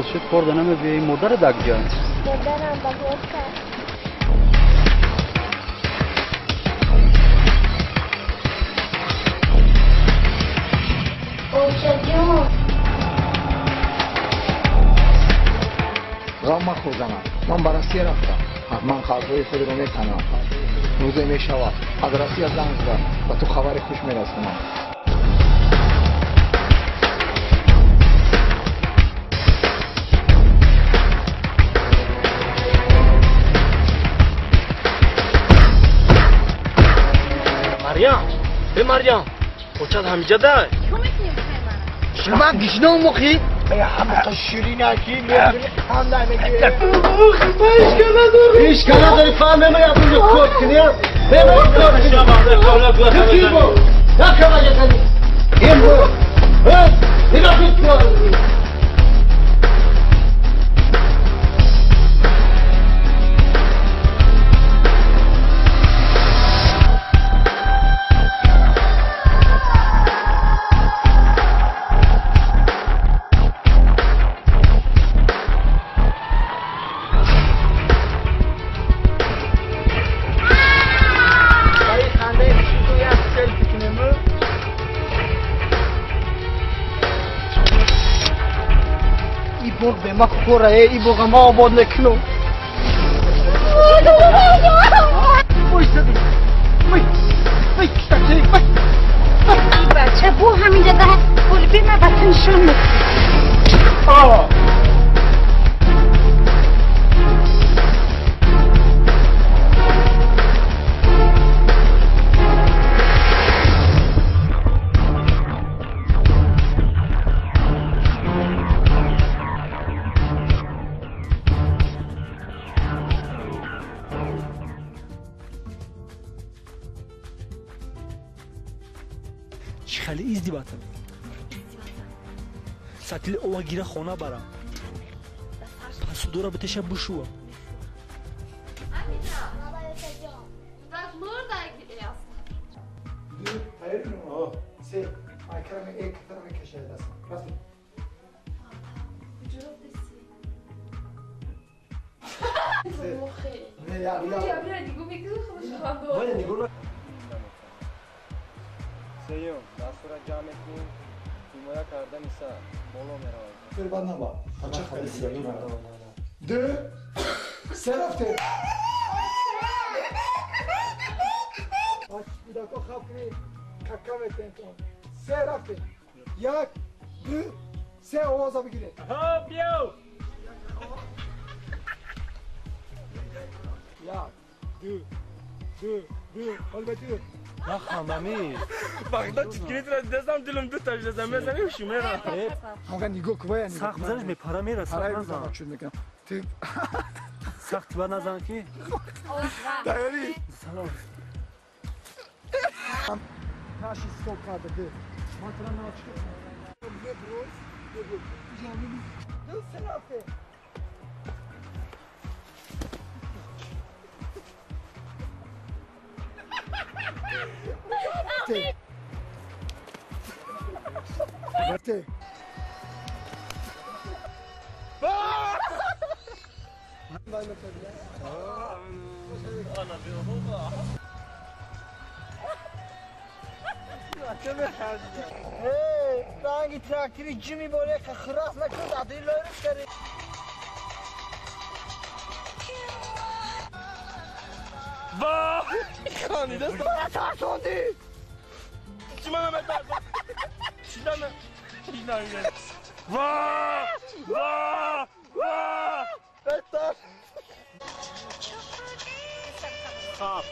рӯз шуд кор да намебиёӣ, модарат дар куҷо? Модарам ба боша. Очаҷон. Ғам махӯр занам, ман ба Россия рафтам. Ҳатман қарзҳои худро метанам. Рӯзе мешавад, аз Россия занг зада ба ту хабари хуш мерасонам. Марьям, э Марьям, очат ҳамиҷа дай. Чӣ мекунӣ бихай мана? Ман гишнам мухи. Ҳамақа ширинаки мехӯри қанда мегирӣ. Ҳеч кор надорӣ, фаҳм мемояд унҷо кор кунӣ, мемояд кор кунӣ. Ту кӣ бу? Накама ятани. Ин бу. Нигоҳ кун. Боғ бема кора э, и боға ма обод мекунам. Бача бу ҳаминҷа да пули ма ба ту нишон мекунам. Чӣ хеле издиватам? Сатили ова гира хона барам. Пасудора битеша бушува. Сеюм, дастура ҷамъ мекунем, ҳимоя кардани сар боло меравад. Бад наба. Ду, се рафте. Кӯдако хаб кунед, кака метентон. Се рафте. Як, ду, се овоза бигиред. Биё! Як, ду, ду, ду, ҳол ду. Нахандами. Вақта читкиритра дидасам дилам ду та шудасам, мезанем шумера. Ҳамга нигоҳ кувая. Сахт бизаниш мепара мера, сахт назан. Чун мекунам. Ту сахт ба назан ки? Тайёрӣ? Салом. Наши стоп кадр ду. Ман тура наочка. Меброс, меброс. Ду се рафте. Те. Ранги трактори ҷими боре хирас накун, адри лойрус кари. Ва! Хандида. Тарсонди. Чӣ мана метарсонди? Чӣ даме? Ва! Ва! Ва! Бетар. Хаб.